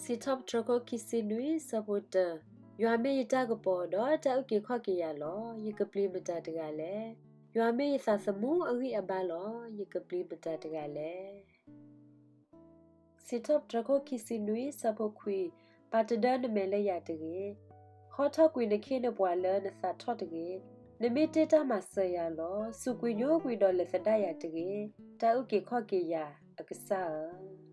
စံးထီၣ်ပတြၢၤခိၣ်ခံဆံနွံ ဆၢဖိတၢ, ယွၤမ့ၢ်ယတၢ်ကပီၤ ဒီးတၢ်အုၣ်က့ၤခီၣ်က့ၤယၤလီၤ. ယကပျံၤမတၤတဂၤလဲၣ်. ယွၤမ့ၢ်ယသးသမူအဂံၢ်အဘါလီၤ. ယကပျံၤမတၤတဂၤလဲၣ်. စံးထီၣ်ပတြၢၤခိၣ်ခံဆံနွံ ဆၢဖိခွံ, ပာ်တဒၢနမဲာ်လၢယၤတဂ့ၤ, ဟီထီၣ်ကွံာ်နခ့နပှၤလၢနသးထီၣ်တဂ့ၤ. နမ့ၢ်တ့ၢ်တၢ်မၤစၢၤယၤလီၤ. စူးကွံာ်ညိကွံာ်ဒီးလဲၤသဒၣ်ယၤတဂ့ၤ, တၢ်အုၣ်က့ၤခီၣ်က့ၤယၤအကစၢ်ဧၢ.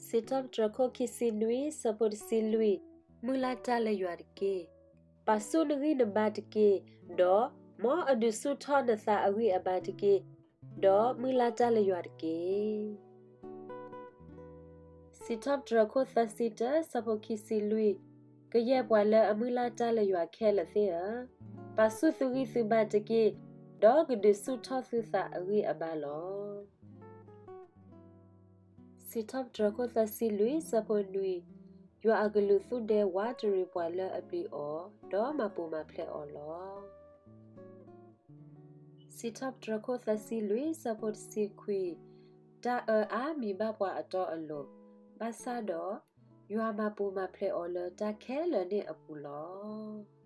စံးထီၣ်ပတြၢၤခိၣ်ခံဆံနွံ ဆၢဖိတဆံလွံၢ်, မုၢ်လၢ်တၢ်လၢယွၤတက့ၢ်. ပာ်ဆူၣ်နဂံၢ်နဘါတက့ၢ်, ဒီးမ်အဒုးဆူၣ်ထီၣ်နသးအဂံၢ်အဘါတက့ၢ်, ဒီးမုၢ်လၢ်တၢ်လၢယွၤတက့ၢ်. စံးထီၣ်ပတြၢၤခိၣ်သၢဆံတၢ ဆၢဖိခံဆံလွံၢ်, ကယဲၢ်ပှၤလၢအမုၢ်လၢ်တၢ်လၢယွၤခဲလၢာ်သ့ၣ်ဧၢ, ပာ်ဆူၣ်သုဂံၢ်သုဘါတက့ၢ်, ဒီးကဒုးဆူၣ်ထီၣ်သုသးအဂံၢ်အဘါလီၤ. စံးထီၣ်ပတြၢၤခိၣ်သၢဆံလွံၢ် ဆၢဖိနွံ, ယွၤအကလူးသူၣ်ဒဲဝးတရံးပှၤလၢအပျံၤအီၤ, ဒီးမၤပူၤမၤဖျဲးအီၤလီၤ. စံးထီၣ်ပတြၢၤခိၣ်သၢဆံလွံၢ် ဆၢဖိတဆံခွံ, တၢ်အၢအါမံၤဘၣ်ပှၤအတီအလိၤ, ဘၣ်ဆၣ်ဒီး ယွၤမၤပူၤမၤဖျဲးအီၤလၢတၢ်ခဲလၢာ်န့ၣ်အပူၤလီၤ.